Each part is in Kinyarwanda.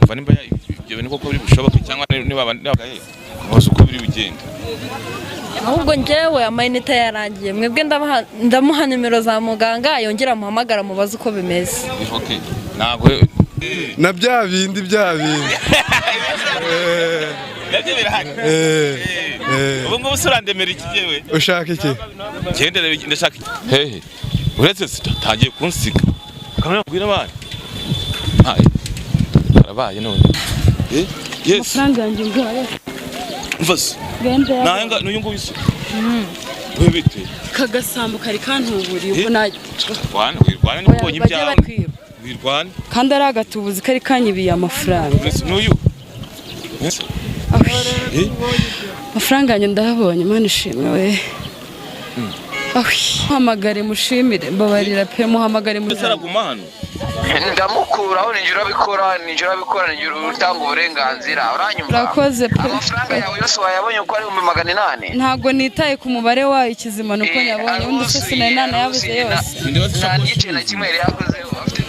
Kumva nimba ibyo bintu koko biri bushoboke cyangwa niba bazi uko biri bugende. Ahubwo njyewe amayinite yarangiye, mwebwe ndamuha nimero za muganga, yongera amuhamagara mubaze uko bimeze. Okay, ntabwo Na bya bindi, bya bindi. Nabyo birahari. Ubu ngubu se urandemera iki yewe? Ushaka iki? Ngende ndashaka iki hehe? Uretse tangiye kunsiga kamera, ngwino bana. Hayi, karabaye none. Yes. Amafaranga yanjye ngayo. Mva se. Genda. Nanga n'uyu nguyu se we bite? Kagasambo kari kantuburiye ubwo na Wirwana, wirwana, niba ubonye bajya ibyawe bakwiba. Wirwana. Kandi ari agatubuzi kari kanyibiye amafaranga. Uretse n'uyu. Ahwi. Eh? Amafaranga yanjye ndayabonye, Mana ishimwe we. Ahwi. Muhamagare mushimire, mbabarira pe, muhamagare. Ese Mushimire. araguma hano? Ndamukuraho, ninjye urabikora, ninjye urabikora, ninjye utanga uburenganzira, uranyumva? Urakoze pe. Amafaranga yawe yose wayabonye uko ari 800,000? Ntabwo nitaye ku mubare wayo, ikizima nuko nyabonye. Undi se sinari nanayabuze yose. Nta n'igice na kimwe yari yakozeho afite.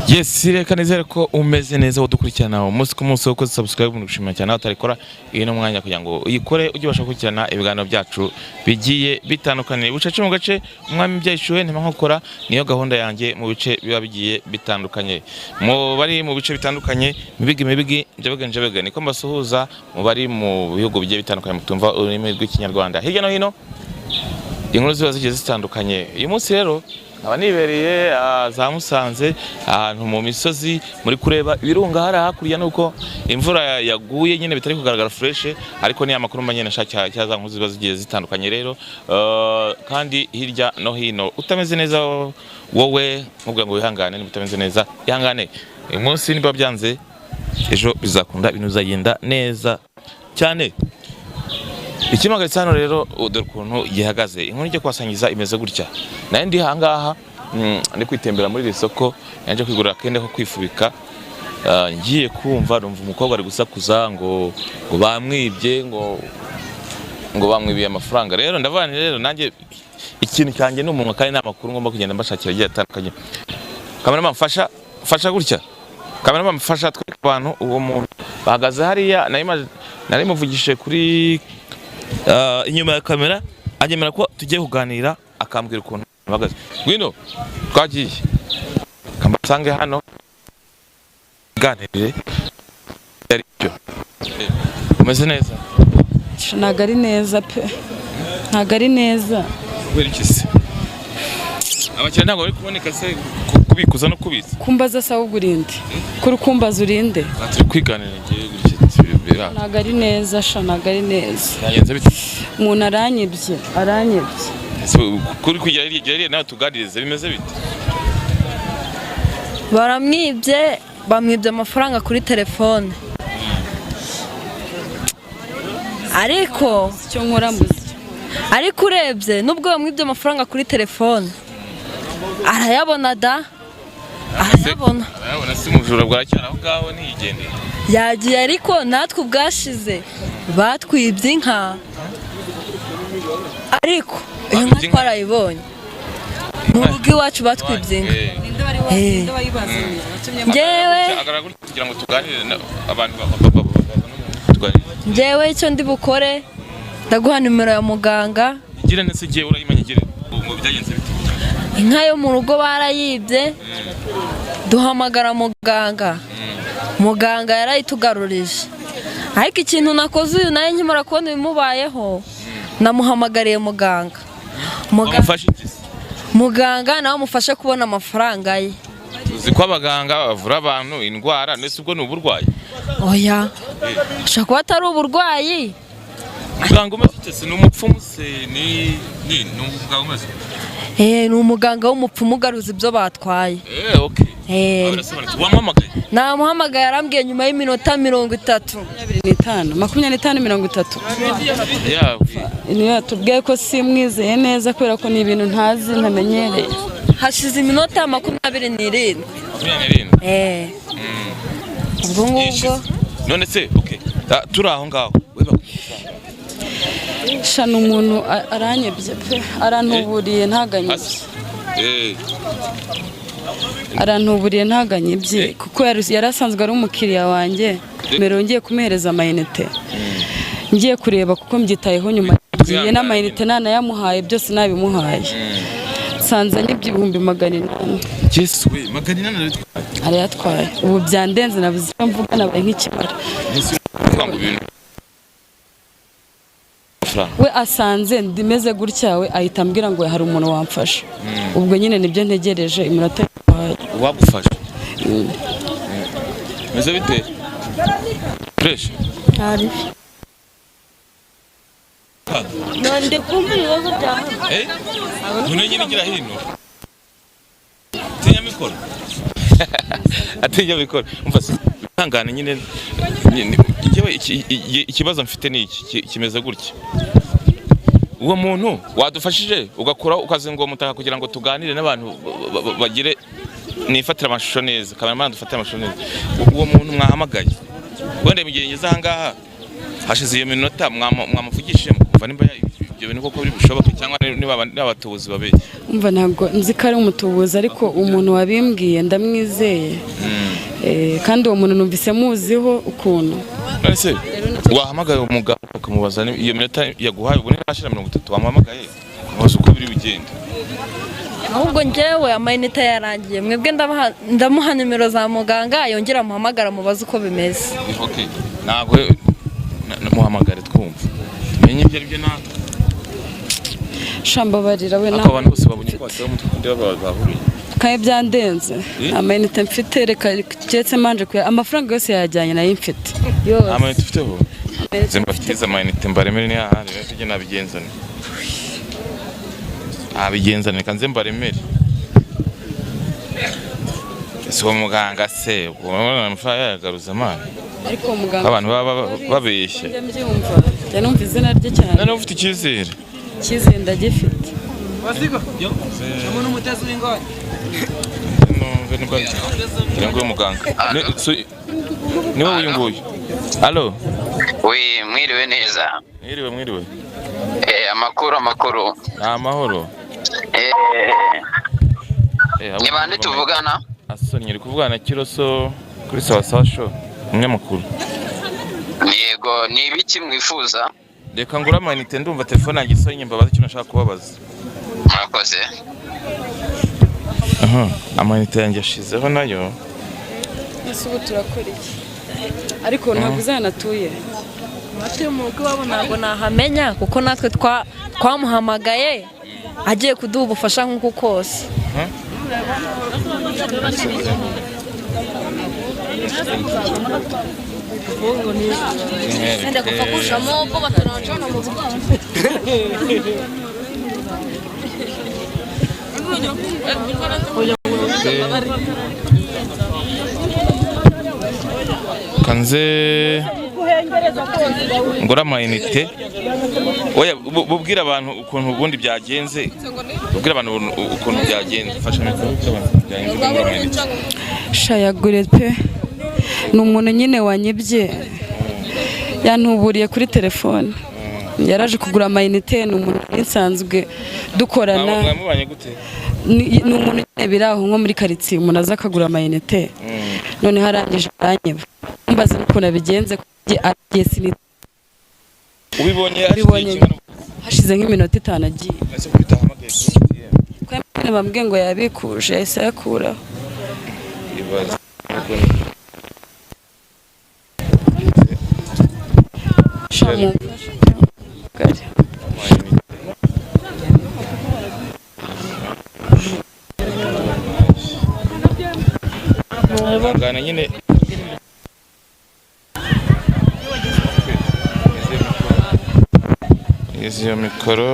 Yes, reka nizere ko umeze neza udukurikirana umunsi ku munsi, ukoze subscribe ngushimira cyane. Aho utarikora, iyi ni umwanya kugira ngo uyikore ujye ubasha gukurikirana ibiganiro byacu bigiye bitandukanye bucece mu gace umwami byayishuwe ntibankokora. Niyo gahunda yanjye mu bice biba bigiye bitandukanye, mu bari mu bice bitandukanye, mibigi mibigi, njebege njebege, niko mbasuhuza. Mu bari mu bihugu bigiye bitandukanye mutumva ururimi rw'Ikinyarwanda hirya no hino, inkuru ziba zigiye zitandukanye. Uyu munsi rero nkaba nibereye za Musanze, ahantu mu misozi muri kureba ibirunga hariya hakurya, nuko imvura yaguye nyine bitari kugaragara fresh, ariko ni amakuru mba nyine nshaka cya za nkuru ziba zigiye zitandukanye rero. Kandi hirya no hino utameze neza wowe nkubwira ngo wihangane, niba utameze neza ihangane uyu munsi, niba byanze ejo bizakunda, ibintu bizagenda neza cyane. Ikimpagaritse hano rero, dore ukuntu gihagaze. Inkuru ijya kubasangiza imeze gutya: nayo ndi ahangaha, ndi kwitembera muri iri soko, naje kwigurira akenda ko kwifubika. Ngiye kumva numva umukobwa ari gusakuza ngo bamwibye, ngo bamwibiye amafaranga. Rero ndavuga nti rero nanjye ikintu cyanjye ni umunwa, kandi ni amakuru ngomba kugenda mbashakira agiye atandukanye. Cameraman, mfasha, mfasha gutya. Cameraman, mfasha twereke abantu uwo muntu bahagaze hariya. Nari muvugishije kuri inyuma ya kamera, anyemera ko tugiye kuganira, akambwira ukuntu bahagaze. Ngwino, twagiye kambasange hano ganirire ari byo. Umeze neza? Ntabwo ari neza pe, ntabwo ari neza. Kubera iki se? Abakiriya ntabwo bari kuboneka se kubikuza no kubitsa? Kumbaza se ahubwo urinde kuri kumbaza urinde? Aha turi kwiganira ngiye gutya bira. Ntabwo ari neza sha, ntabwo ari neza. Byagenze bite? Umuntu aranyibye, aranyibye. Ese kuri kwigira hirya hirya nawe tuganirize, bimeze bite? Baramwibye, bamwibye amafaranga kuri telefone, ariko Icyo nkora mbuze. Ariko urebye nubwo bamwibye amafaranga kuri telefone, arayabona da, arayabona. Arayabona si umujura bwaracyari aho ngaho, ntiyigendeye? Yagiye, ariko natwe ubwashize batwibye inka, ariko iyo nka Batwibye inka? twarayibonye. Mu rugo iwacu batwibye inka. Ninde wayibazaniye? Watumye Njyewe Agaragara gutya kugira ngo tuganire abantu tuganire. Njyewe icyo ndi bukore, ndaguha nimero ya muganga. Igire ndetse igihe urayimenya, igire ngo byagenze bite? Inka yo mu rugo barayibye, duhamagara muganga, muganga yarayitugarurije. Ariko ikintu nakoze uyu nawe nkimara kubona ibimubayeho, namuhamagariye muganga. Wamufashe iki se? Muganga nawe amufashe kubona amafaranga ye. Uzi ko abaganga bavura abantu indwara, ndetse ubwo ni uburwayi? Oya, ashobora kuba atari uburwayi. Muganga umeze ute se? Ni umupfumu se? Ni umuganga umeze ute? Ni umuganga w'umupfumu ugaruza ibyo batwaye. Okay. Birasobanutse. Wamuhamagaye? Namuhamagaye, arambwiye nyuma y'iminota 30. 25, 25, 30. Yeah. Niyo yatubwiye ko simwizeye neza kubera ko ni ibintu ntazi, ntamenyereye. Hashize iminota 27. 27. Ubwo ngubwo. None se okay. Turi aho ngaho. We Shana umuntu aranyebye pe, arantuburiye ntaganyibye. Arantuburiye ntaganyibye kuko yari asanzwe ari umukiriya wanjye. Mbere ngiye kumuhereza amayinite, ngiye kureba kuko mbyitayeho nyuma ngiye n'amayinite nanayamuhaye byose nabimuhaye, nsanze anyibye 800,000. Yesu we, 800 arabitwaye? Arayatwaye. Ubu byandenze, nabuze icyo mvuga, nabaye nk'ikimara. Ese uvuga ngo ibintu amafaranga We asanze ndimeze gutya, we ahita ambwira ngo hari umuntu wamfasha. Ubwo nyine nibyo ntegereje iminota yabaye. Uwagufasha meze bite? Fresh. Nonde kumva ibibazo bya hano. None nyine gira hino. Tinya mikoro. Atinya mikoro. Umva se, ihangane nyine, njyewe ikibazo mfite ni iki, kimeze gutya. Uwo muntu wadufashije ugakora ukazinga uwo mutaka kugira ngo tuganire n'abantu bagire nifatire amashusho neza, cameraman dufatire amashusho neza. Uwo muntu mwahamagaye wenda mu gihe ngeze aha ngaha hashize iyo minota, mwamuvugishije mukumva nimba ibyo bintu koko biri bushoboke cyangwa niba abatubuzi babeshya? Umva, ntabwo nzi ko ari umutubuzi, ariko umuntu wabimbwiye ndamwizeye. Kandi uwo muntu numvise muziho ukuntu. None se wahamagaye umugabo ukamubaza iyo minota yaguhaye ubu ntirashira 30, wamuhamagaye ukamubaza uko biri bugende? Ahubwo njyewe amayinite yarangiye, mwebwe ndamuha nimero za muganga yongera amuhamagara mubaze uko bimeze. Okay, ntabwo muhamagare twumva menye ibyo ari byo natwe. Shambabarira we. Ariko Nawe abantu bose babonye ko bateye umutwe kundi bahuriye. Kandi byandenze. Amayinite mfite, reka keretse manje kuya amafaranga yose yajyanye nayo mfite yose. Amayinite ufiteho? Amayinite. Zimbafitiza amayinite mbaremere, ni hahandi rero tujye nabigenzane, nabigenzane, reka nze mbaremere. Ese uwo muganga se ubwo urabona amafaranga yayagaruza amana? Ariko uwo muganga Abantu baba babeshya. Njya mbyumva, njya numva izina rye cyane. Noneho ufite icyizere? Icyizere ndagifite. Numve niba ngira ngo uyu muganga ni wowe uyu nguyu. Allo? We, mwiriwe neza. Mwiriwe, mwiriwe. Amakuru amakuru. Ni amahoro. Ni bande tuvugana? Asoni, uri kuvugana na Kiroso kuri Sawa Sawa Show, umunyamakuru. Yego, ni ibiki mwifuza? Reka ngure amayinite, ndumva telefone yanjye isonye, mbabaza icyo nashaka kubabaza. Murakoze. Aha, amayinite yanjye ashizeho nayo. Ese ubu turakora iki? Ariko ntabwo uzanatuye. Abatuye mu rugo iwabo ntabwo nahamenya kuko natwe twamuhamagaye agiye kuduha ubufasha nk'uku kose. Kanze ngura amayinite. Oya, bubwire abantu ukuntu ubundi byagenze, bubwire abantu ukuntu byagenze. Fasha mikoro, ubwire abantu ukuntu byagenze ngura amayinite. Shayagure pe, ni umuntu nyine wanyibye, yantuburiye kuri telefone, yaraje kugura amayinite. Ni umuntu nari nsanzwe dukorana. Mwamubanye gute? Ni umuntu nyine biri aho nko muri karitsiye, umuntu aza akagura amayinite, noneho arangije aranyeba, mbaza n'ukuntu abigenze kuko agiye Ubibonye hashize Ubibonye. igihe? Hashize nk'iminota 5 agiye. Ese ko bitahamagaye kuri MTN? Ko MTN bambwiye ngo yabikuje, yahise ayakuraho. Ibaze. Sha mumfashe pe. Ihangane nyine. Izi iyo mikoro.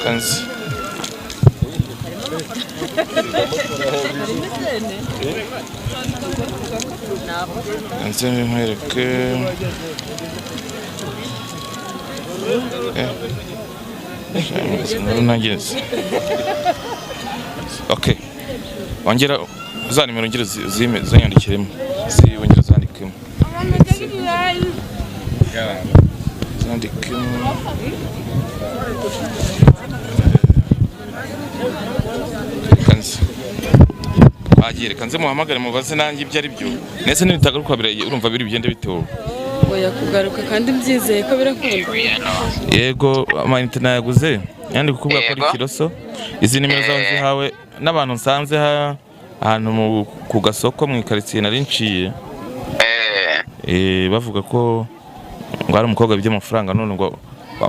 Kanzi. Kanzi nkwereke. Inkuru nageze. Okay. Ongera za nimero, ongera zanyandikiremo, wongera zandikemo, zandikemo. Reka nze. Bagiye, reka nze muhamagare mubaze nanjye ibyo ari byo. Ndetse nibitagaruka urumva biri bigende bite wowe? Oya, kugaruka kandi mbyizeye ko birakunda. Yego, amayinite nayaguze yandi kukubwira ko ari Yego. Kiroso. Izi nimero zawe nzihawe n'abantu nsanze ahantu ku gasoko mu ikaritsiye nari nciye. Bavuga ko ngo hari umukobwa wibye amafaranga, none ngo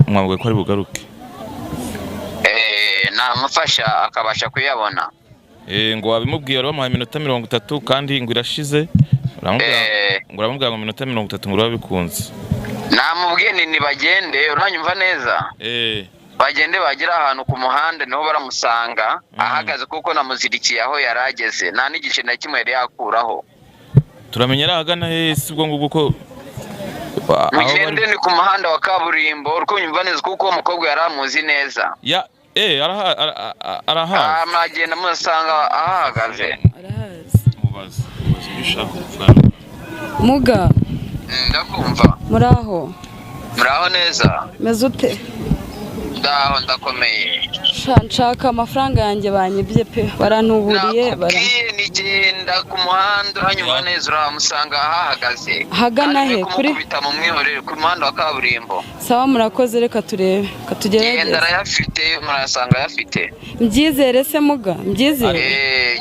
mwabwiye ko ari bugaruke. Namufasha akabasha kuyabona. Ngo wabimubwiye, wari wamuhaye iminota 30 kandi ngo irashize. Uramubwira ngo uramubwira ngo iminota 30 ngo uraba bikunze. Namubwiye ni nibagende, uranyumva neza? Bagende bagere ahantu ku muhanda niho baramusanga ahagaze, kuko namuzirikiye aho yari ageze, nta n'igice na kimwe yari yakuraho. Turamenya ari ahagana he si ubwo ngubwo ko aho bari- Mugende ni ku muhanda wa kaburimbo, uri kunyumva neza? Kuko uwo mukobwa yari amuzi neza. Ya, arahazi. Mwagenda musanga ahahagaze. Arahazi. Mubaze, mubaze ibyo ushaka kuvuga. Muga. Ndakumva. Muraho? Muraho neza. Meze ute? Ndaho, ndakomeye. Sha, nshaka amafaranga yanjye banyibye pe, barantuburiye bara. Nakubwiye nigenda ku muhanda, uranyumva neza? Uramusanga ahahagaze. Ahagana he? Kandi kumukubita mu mwihorere ku muhanda wa kaburimbo. Sawa, murakoze, reka turebe, reka Genda, tugerageze. arayafite, murayasanga ayafite. Mbyizere se muga, mbyizere?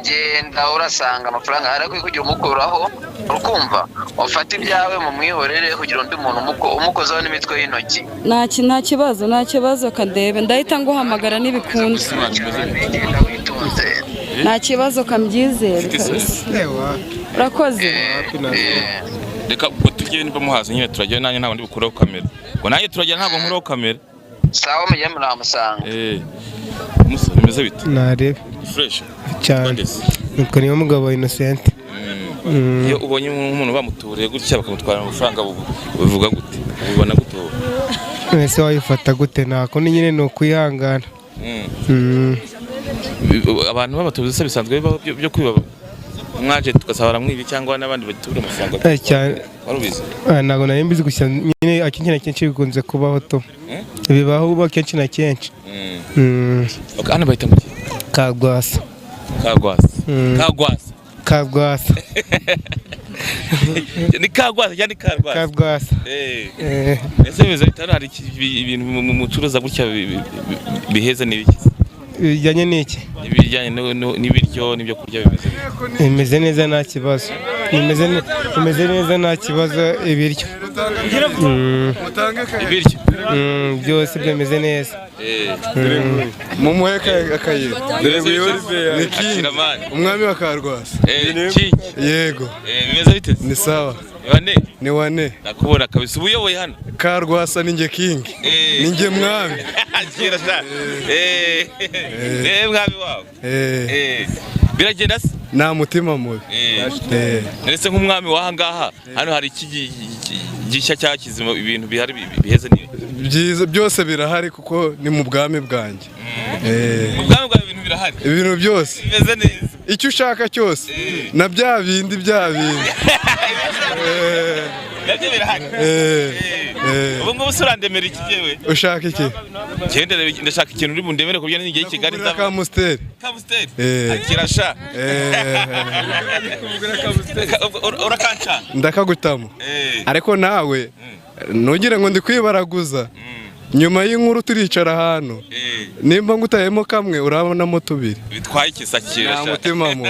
Genda urasanga amafaranga arakwiye kugira umukuraho, urukumva ufate ibyawe mu mwihorere kugira undi muntu umukozaho n'imitwe y'intoki. Nta kibazo, nta kibazo, kandebe ndahita nguhamagara nibikunda. Genda witonze. Nta kibazo, kambyizere kabisa, urakoze. Reka ubwo tujye, niba muhazi nyine turajyayo, nanjye ntabwo ndi bukureho kamera, ngo nanjye turajya, ntabwo nkureho kamera. Sawa, mujye muramusanga. Musa, bimeze bite? Narebe. Fresh. Cyane. Twandese. Nitwa niyo mugabo Innocent. Iyo ubonye nk'umuntu bamuturiye gutya bakamutwara amafaranga, ubivuga gute, ubibona gute wowe? Ese wayifata gute? Ntako ni nyine ni ukwihangana. Abantu b'abatubuzi se bisanzwe bibaho byo kwiba umwajenti tugasaba baramwiba cyangwa n'abandi batura amafaranga? Cyane. Wari ubizi? Ntabwo nari mbizi, gusa nyine akenshi na kenshi bikunze kubaho to. Bibaho uba kenshi na kenshi. Ok, hano bahita mu ki? Kagwasa. Kagwasa. Kagwasa. Kagwasa. Ni kagwasa cyangwa ni karwasa? Kagwasa. Ese bimeze bite hano? Hari ibintu mucuruza gutya biheze n'ibiki? Bijyanye n'iki? Ibijyanye n'ibiryo n'ibyo kurya bimeze bite? Bimeze neza, nta kibazo. Bimeze neza, nta kibazo, ibiryo. Ibiryo. Byose bimeze neza. Mumuhe akayira. Dore nguyu ni King. Akiramani. Umwami wa Karwasa. King. Yego. Bimeze bite? Ni sawa. Ni bane? Ni wane. Nakubona kabisa, uba uyoboye hano. Karwasa ni njye King. Ni njye mwami. Kera sha. Mwami wawe. Biragenda se? Nta mutima mubi. Ndetse nk'umwami w'aha ngaha, hano hari iki gishya cyakizima, ibintu bihari biheze ni Byiza byose birahari kuko ni mu bwami bwanjye. Mu bwami bwawe ibintu birahari. Ibintu byose. Bimeze neza. Icyo ushaka cyose. Na bya bindi bya bindi. Nabyo birahari. Ubu ngubu se urandemera iki jewe? Ushaka iki? Genda, ndashaka ikintu uri bundemere ku buryo n'igihe i Kigali Kugurira nzaba. Kamusiteri. Kamusiteri. Akira sha. Urakancana. Ndakagutamo. Ariko nawe ntugire ngo ndi kwibaraguza. Nyuma y'inkuru turicara ahantu. Nimba ngutayemo kamwe urabonamo tubiri. Bitwaye iki sakira Nta sha? mutima mubi.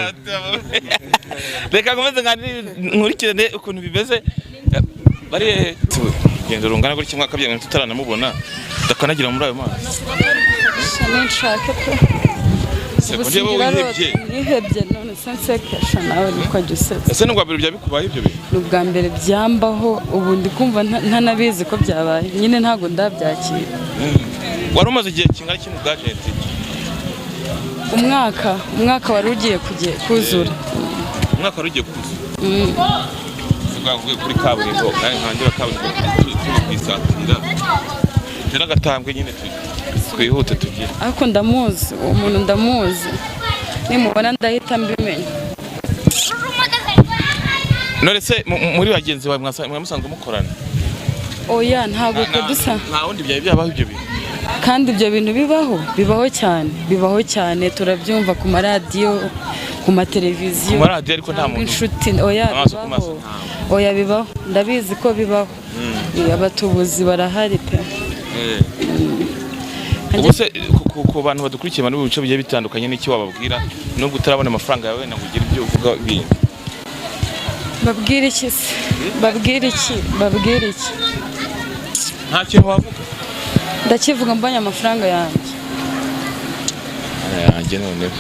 Reka nkomeze nkurikirane ukuntu bimeze. Bari tugenda rungana gutya umwaka bya tutaranamubona, ndakanagira muri ayo mazi. Sha, ninshake pe. Se Ubu ko njyewe singira wihebye. rota, nihebye none se nsekesha nawe niko jya usetsa. Ese ni ubwa mbere byaba bikubaye ibyo bintu? Ni ubwa mbere byambaho, ubu ndi kumva ntanabizi ko byabaye nyine, ntabwo ndabyakira. Wari umaze igihe kingana iki mu bwajenti? Umwaka wari ugiye kuzura. Umwaka wari ugiye kuzura. Bwavuye kuri kaburimbo kandi nkandira kaburimbo turi kwisatira, tera agatambwe nyine twihute tugire. Ariko ndamuzi uwo muntu, ndamuzi, Nimubona ndahita mbimenya. None se muri bagenzi bawe mwamusanzwe mukorana? Oya, ntabwo twe dusa. Nta wundi byari byabaho ibyo bintu? Kandi ibyo bintu bibaho, bibaho cyane, bibaho cyane, turabyumva ku maradiyo, ku mateleviziyo. Ku maradiyo, ariko nta Ntabwo muntu inshuti, oya. Amaso ku maso. Bibaho, oya, bibaho, ndabizi ko bibaho. Abatubuzi barahari pe. Ubu se ku bantu badukurikiye bari mu bice bigiye bitandukanye, n'iki wababwira nubwo utarabona amafaranga yawe ntabwo ugira ibyo uvuga bindi? Babwira iki se? Babwira iki? Babwira iki? Nta kintu wavuga? Ndakivuga mbonye amafaranga yanjye. Yanjye noneho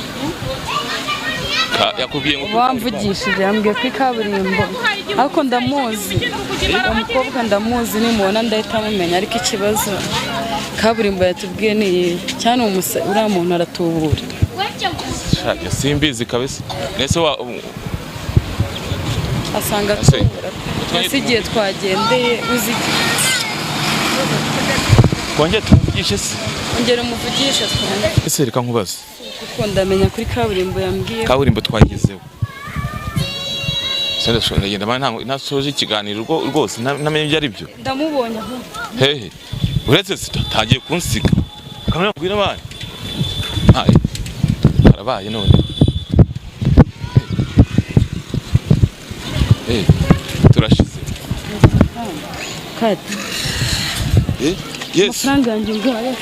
yakubwiye ngo Wamvugishije yambwiye kuri kaburimbo, ariko ndamuzi uwo mukobwa, ndamuzi, nimubona ndahita mumenya. Ariko ikibazo kaburimbo yatubwiye ni iyi cyane, uriya muntu aratubura. Sha, simbizi kabisa, nese wa Asanga Ese, atubura pe. Ese igihe twagendeye uzi iki? Twongere tumuvugishe se? Ongera umuvugishe twumve. Ese reka nkubaze. Kuko ndamenya kuri kaburimbo yambwiye. Kaburimbo twagezeho. Se ndashobora ndagenda mba ntabwo ntasoje ikiganiro rwose ntamenye ibyo ari byo. Ndamubonye ahubwo. Hehe? Uretse se tagiye kunsiga kamera kubwira abana. Hayi, karabaye none. Eh, turashize. Kati. Eh, yes. Amafaranga yanjye ngayo.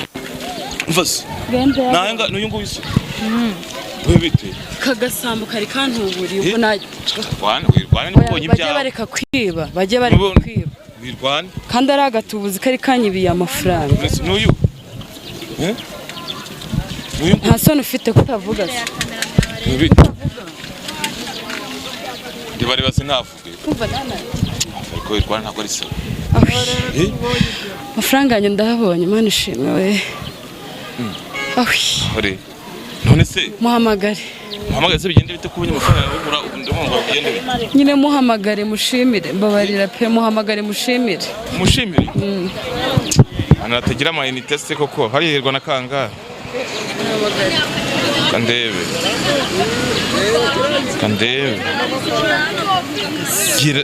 Mva se. Genda. Nanga n'uyu nguyu se we bite? Kagasambo kari kantuburiye ubwo Eh? na Rwana wirwana n'ubonye bajye ibyawe. bareka kwiba, bajye bareka Nubonye- kwiba. Wirwana. Kandi ari agatubuzi kari kanyibiye amafaranga. Uretse n'uyu, eh, n'uyu nguyu. Nta soni ufite kutavuga se? We bite? Ndibareba sinavuge. Kumva nana. Ariko wirwana ntabwo ari sawa. Eh. Amafaranga yanjye ndayabonye, Imana ishimwe we. Ahwi. Hore none se. Muhamagare. Muhamagaze se bigende bite? Kubonye amafaranga yawe ugura ndumva bigende bite? Nyine muhamagare mushimire, mbabarira pe, muhamagare mushimire. Mushimire hano hatagira amayinite se koko harihirwa na kangahe? Kandebe, kandebe gira.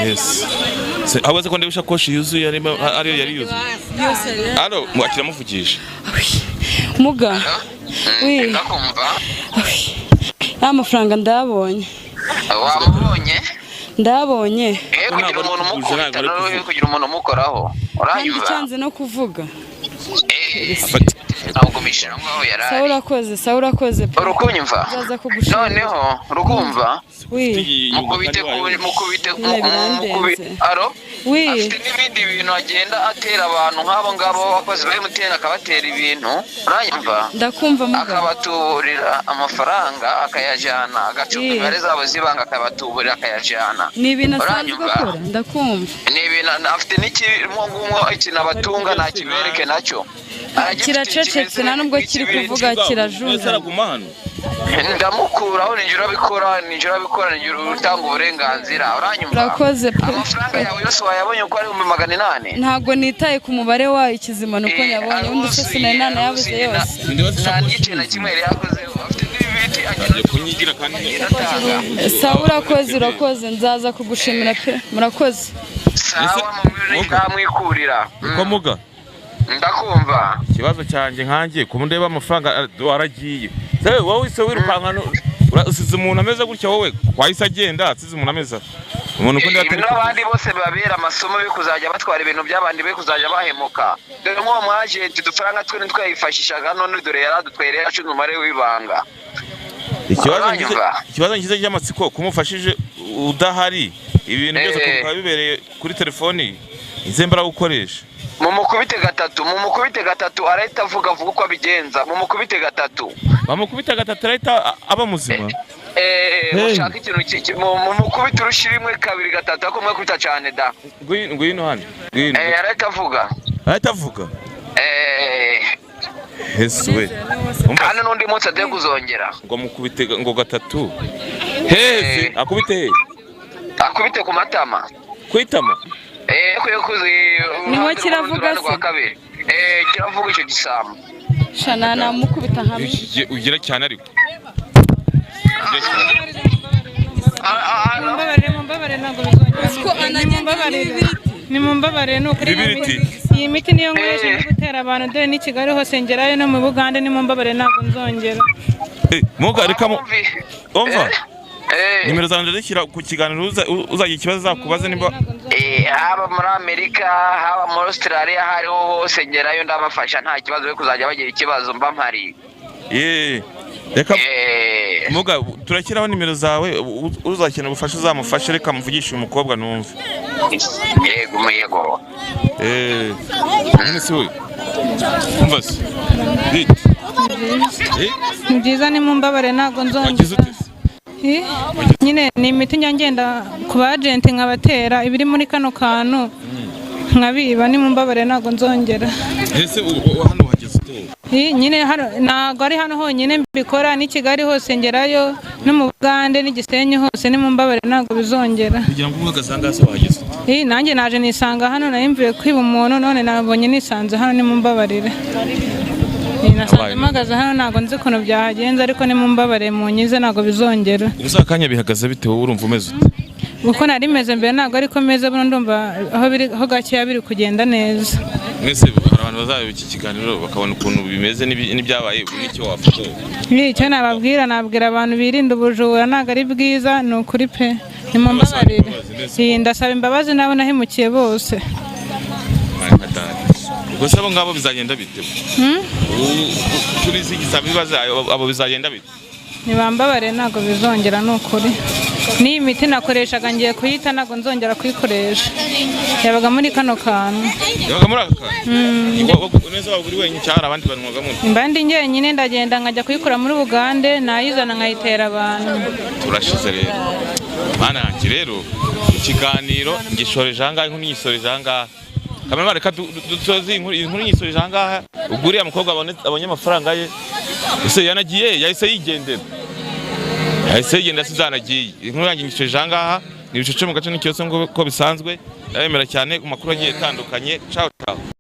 Yes. Se ahubwo se ko ndeba ishakoshi yuzuye arimo ariyo yari yuzuye. Alo, mwakira muvugisha. Ahwi. Muga wi. Ndakumva. Ahwi. Ya mafaranga ndayabonye. Wamubonye? Ndayabonye. Eh, kugira Ntabwo ari umuntu kuvuga, umukubita ntabwo ari nawe kuvuga. kugira umuntu umukoraho. Kandi Uranyumva? cyanze no kuvuga. Eh, Afata. nawugumishije aho ngaho yari Sawa ari. urakoze, sawa urakoze pe. Urukunyumva? Nzaza kugushimira. Noneho urukumva? Wi. Mukubite mukubite Nyine birandenze. mukubite aro. Wi. Afite n'ibindi bintu agenda atera abantu nk'abo ngabo abakozi ba MTN, akabatera ibintu, uranyumva? Ndakumva muga. Akabatuburira amafaranga akayajyana, agacunga Ii. imibare zabo z'ibanga, akabatuburira akayajyana. Ni ibintu asanzwe Uranyumva? akora, ndakumva. Ni ibintu afite n'ikirimo ngumwo, ikintu abatunga ntakibereke nacyo. Aragifite. Kiracecetse, nta nubwo kiri kuvuga, kirajunjama. Araguma hano. Ndamukuraho, ninjye urabikora, ninjye urabikora, ninjye utanga uburenganzira, uranyumva? Urakoze pe. Amafaranga yawe yose wayabonye uko ari 800,000? Ntabwo nitaye ku mubare wayo, ikizima ni uko Eh, nyabonye. Undi se aruzuye, sinari nanayabuze aruzuye, yose. Nta n'igice na kimwe yari yakozeho, afite n'ibiti agenda Agiye kunyigira kandi. atanga. Sawa urakoze, urakoze, nzaza kugushimira pe, murakoze. Sawa, mu ngamwikurira. Ko muga. Ndakumva. Ikibazo cyanjye nkanjye kuba ndeba amafaranga aragiye. Se wowe se wirukanka usize umuntu ameze gutya, wowe wahise agenda asize umuntu ameze atya. Umuntu uko ndeba Ibi atari n'abandi bose babera amasomo yo kuzajya batwara ibintu by'abandi, be kuzajya bahemuka. Dore nk'uwo mwajenti udufaranga twe ntitwayifashishaga, none dore yaradutwereye, acunze umubare w'ibanga. Ikibazo ngize Uranyumva? ikibazo ngize cy'amatsiko kumufashije udahari, ibintu byose Eh. bikaba bibereye kuri telefoni ize mbaragukoresha. Mumukubite gatatu, mumukubite gatatu, arahita avuga, avuga uko abigenza. Mumukubite gatatu. Bamukubita gatatu arahita aba muzima. Eh, Hey. mushaka ikintu mumukubite urushi rimwe, kabiri, gatatu, ariko mwekubita cyane da. Ngwino, ngwino hano, ngwino. Eh, arahita avuga. Arahita avuga. Eh, Yesu we. Umva, kandi n'undi munsi agiye kuzongera. Ngo mukubite ngo gatatu hehe? Eh. Akubite hehe? Akubite ku matama. Kwitama. Eh, kuyo kuzi. Niho kiravuga Rwa se? kabiri. Eh, kiravuga icyo gisambo. Shana namukubita nka Ugira cyane ariko. Ugira cyane. Mumbabarire, mumbabarire, ntabwo bizongera. Nimumbabarire, nimumbabarire, ni ukuri. Ibibiriti. Iyi miti niyo nkoresha ndi gutera abantu, dore n'i Kigali hose ngerayo, no mu Bugande. Nimumbabarire, ntabwo nzongera. Muga reka umva. Eh. Nimero zanjye ndazishyira ku kiganiro, uzagira ikibazo azakubaze nimba Haba muri Amerika, haba muri Australia, aho ariho hose ngerayo ndabafasha, nta kibazo. We kuzajya bagira ikibazo mba mpari. Reka muga turashyiraho nimero zawe, uzakenera ubufasha uzamufashe. Reka muvugishe uyu mukobwa numve. Yego, yego. None se we, umva se, bite? Ni byiza, nimumbabare, ntabwo Wagize nzongera. ute se? Nyine ni imiti njya ngenda ku bajenti nkabatera ibiri muri kano kantu nkabiba. Nimumbabare, ntabwo nzongera. Ese hano wageze ute? Nyine hano ntabwo ari hano honyine mbikora, n'i Kigali hose ngerayo, no mu Bugande n'i Gisenyi hose. Nimumbabare, ntabwo bizongera. Kugira ngo uhagaze aha ngaha se wahageze ute? Nanjye naje nisanga hano, nari mvuye kwiba umuntu, none nabonye nisanze hano. Nimumbabarire. Nasanze mpagaze hano, ntabwo nzi ukuntu byahagenze, ariko nimumbabare munyize, ntabwo bizongera. Ubu se akanya bihagaze bite? Wowe urumva umeze ute? Uko nari meze mbere ntabwo ariko meze buno, ndumva aho biri ho gakeya biri kugenda neza. Mwese hari abantu bazareba iki kiganiro bakabona ukuntu bimeze n'ibyabaye, n'icyo wafata? Icyo nababwira, nabwira abantu birinda ubujura, ntabwo ari bwiza, ni ukuri pe. Nimumbabarire. Ndasaba imbabazi n'abo nahemukiye bose. Ubwo se abo ngabo bizagenda bite? Kuri z'igisaba ibibazo abo bizagenda bite? Ntibambabare, ntabwo bizongera, ni ukuri. N'iyi miti nakoreshaga ngiye kuyita, ntabwo nzongera kuyikoresha, yabaga muri kano kantu. Yabaga muri aka kantu? Neza waba uri wenyine cyangwa hari abandi banywaga muri? Mba ndi njyenyine, ndagenda nkajya kuyikora muri Bugande, nayizana nkayitera abantu. Turashize rero, mana yanjye. Rero ikiganiro ngishoreje ahangaha, inkuru nyisoreje ahangaha. Kamera, reka dusoze iyi nkuru. Iyi nkuru nyisoreje ahangaha. Ubwo uriya mukobwa abonye amafaranga ye, ese yanagiye, yahise yigendera, yahise yigendera, asize yanagiye. Inkuru yanjye nyisoreje ahangaha. Ni ibicuce mu gace n'ikiyoso nk'uko bisanzwe. Ndabemera cyane ku makuru agiye atandukanye. Ciao ciao.